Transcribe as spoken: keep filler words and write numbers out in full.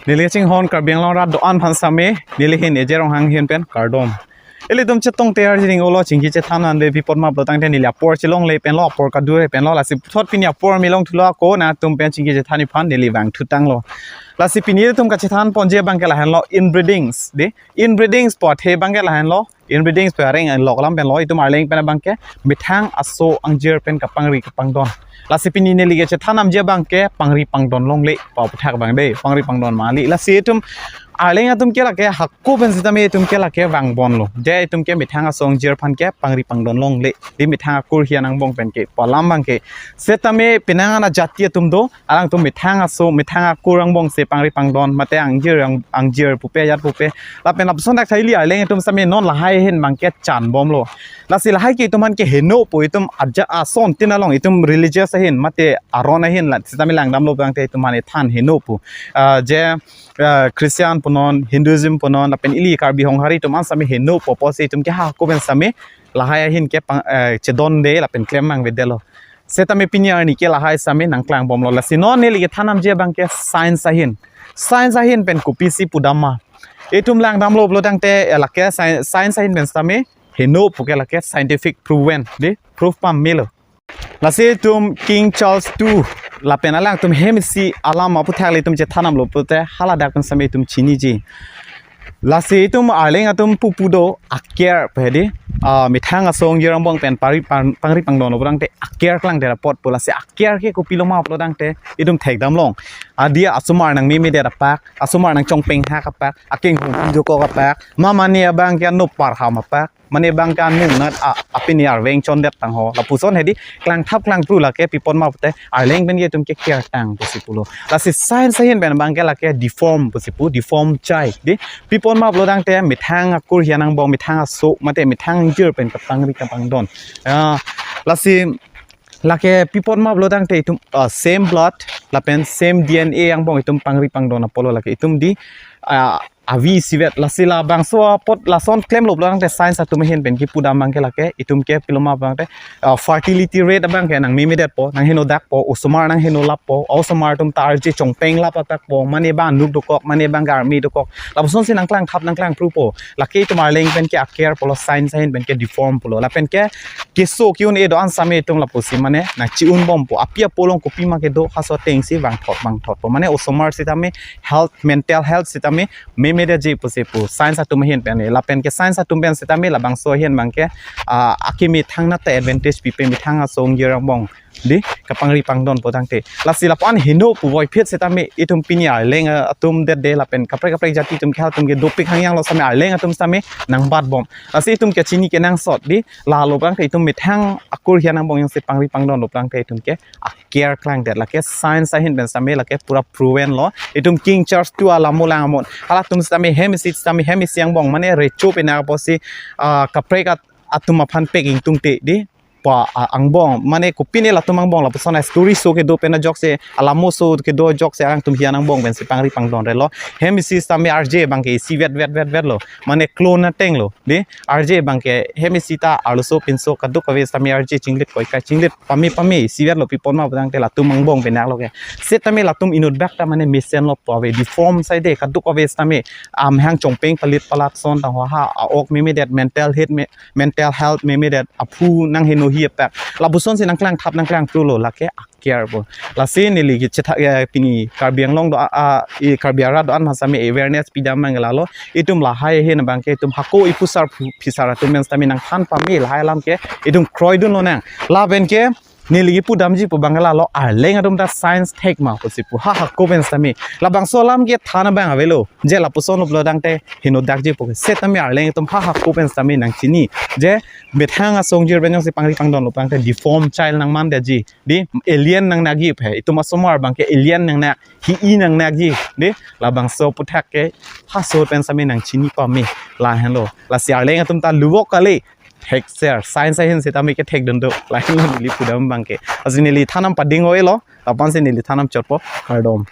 Neli chinghon Karbi Anglong arat do-an aphan sitame, neli hin Eje Ronghang ahin pen kardom. Ilitum chetong teyar jining olo chingki chethan an de pi apot ma pulo tangte neli apor chelongle pen lo, apor kadure pen lo, lasi puthot pini apor milong thulo ako nangtum pen chingki chethan aphan neli vangthu tanglo. Lasi pini ilitum kachethan ponji abangke lahenlo inbreedings de. Inbreedings pu athe abangke lahenlo. Inbreedings pu areng lok alam pen lo, itum Arleng pen abangke methang aso angjir pen kapangri kapangdon. Lasi pini neli kachethan namji abangke pangri pangdon longle pu aputhak abang de, pangri pangdon mali. Lasi itum Arleng atum ke lake hako pen sitame itum ke lake vangbomlo. Je itum ke methang aso angjir aphan ke pangri pangdon longle. De methang akur hian angbong pen ke pu alam abangke. Sitame penang an ajati atum do, alangtum methang aso, methang akur angbong si pangri pangdon, mate angjir ang, angjir pupe, ajat pupe. Lapen lapuson dak thaili Arleng atum sitame non lahai ahin abangke chanbomlo. Lasi lahai ke itum aphan ke heno pu, itum aja ason tin along itum religious ahin mate aron ahin la sitame langdamlo abangte itum aphan ethan heno pu. Ah, je, ah, Christian punon, Hinduism punon, lapen ili Karbi Honghari atum an sitame heno pu apotsi itum ke hako pen sitame lahai ahin ke pang, eh, chedonde lapen klem mang vedetlo. Sitame pini arni ke lahai sitame nangklangbomlo. Lasi non neli kethan namji abangke science ahin. Science ahin pen kopisi pudam ma. Itum langdamlo pulo tangte, eh, lake sci-, science ahin pen sitame heno pu ke lake scientific proven de, proof pamelo. Lasi itum King Charles two lapen alangtum hem isi alam aputhak le itum chethan namlo pulote haladak pen sitame itum chiniji. Lasi itum Arleng atum pupu do aker pu hedi, ah, methang aso angjir angbong pen pari pang, pangri pangdon lo pulo tangte aker klangdet apot pu. Lasi aker ke kopilo ma pulo tangte itum thekdam long. Adi asomar nangmemedet apak, asomar nangchongpeng hak apak, akenghum dokok apak, ma mane abangke anop parham apak, mane abangke anung nat a, apini arveng chondet tang ho. Lapuson hedi klangthap klangpru lake pi apot ma pute Arleng pen ke itum ke ker tang pusi pulo. Lasi science ahin pen abangke lake deform pusi pu, deform chai de. Pi apot ma pulo tangte methang akur hian angbong, methang aso mate methang angjir pen kapangri kapangdon. Ah, lasi lake pi apot ma pulo tangte itum, ah, same blood lapen same D N A angbong itum pangri pangdon apotlo lake itum di, ah, avi isivet. Lasi labangso apot lason klemlo pulo tangte science atum ahin pen kipudam abangke lake itum ke pilo ma pulo tangte, ah, fertility rate abangke nangmemedetpo, nangheno dakpo, osomar nangheno lappo, osomar atum ta arje chongpeng lap atakpo, mane abang nuk dokok, mane abangke army dokok. Lapuson si nangklangthap nangklangprupo. Lake itum Arleng pen ke aker pulo, science ahin pen ke deform pulo. Lapen ke keso ke-un-e do-an sitame itum lapusi mane nangchi-unbompo. Api apo along kopima kedo halaso atengsi vangthot vangthotpo. Mane osomar sitame health, mental health sitame memedetji pusi pu science atum ahin pen. Lapen ke science atum pen sitame labangso ahin abangke, ah, akimi thangnat ta advantage pipe methang aso angjir angbong di kapangri pangdon pulo tangte. Lasi lapu-an heno puvoiphit sitame itum pini Arleng, ah, atum det de lapen kaprek kaprek jati atum ke halatum ke dopik hangyang lo sitame Arleng atum sitame nangbatbom. Lasi itum ke chini kenangsot di lalo pulo tangte itum methang akur hian angbong jongsi pangri pangdon lo pulo tangte itum ke aker klangdet lake science ahin pen sitame lake pura proven lo. Itum King Charles two alamo lang amon. Halatum sitame hem isi sitame hem isi angbong mane recho pena apotsi, ah, kaprek at-, atum aphan pek ingtungte di pa, ah, angbong mane kopine latum angbong lapuson a story so kedo pen ajoksi alamo so kedo ajoksi alangtum hian angbong pensi pangri pangdon relo. Hem isi sitame arje abangke isivet vet vet vetlo. Mane clone atenglo. Di arje abangke hem isi ta arloso pinso kadokave sitame arje chinglit koikai chinglit pame pame isivetlo pi apot ma pulo tangte latum angbong penaklo ke. Sitame latum inut bak ta mane mesenlo pu ave deform side kadokave sitame amahang chongpeng palit palat ason tang ho ha a-ok memedet mental health me, mental health memedet aphu nanghenohi apak. Lapuson si nangklangthap nangklangprulo lake aker pu. Lasi neli kachethan, eh, pini Karbi Anglong do-an, ah, i Karbi arat do-an aphan sitame awareness pidam abang lalo. Itum lahai ahin abangke itum hako iphusar phu-, phisar atum pen sitame nangthan pame lahai alam ke itum kroidun lonang. Lapen ke neli kipudamji pu abang lalo Arleng atum ta science thek ma pusi pu ha hako pen sitame. Labangso alam ke than abang avelo. Je lapuson lo pulo tangte heno dakji pu ke. Sitame Arleng atum ha hako pen sitame nangchini. Je methang aso angjir pen jongsi pangri pangdon lo pulo tangte deform child nangmandetji. Di alien nangnakji pu he. Itum asomar abangke alien nangnak, hi-i nangnakji. Di labangso aputhak ke halaso pen sitame nangchini pame lahenlo. Lasi Arleng atum ta luvok kali. Thekser science ahin sitame kethekdun do. Lahenlo neli pudam abangke. Lasi neli than nam pading oilo. Lapu-an si neli than nam chotpo. Kardom.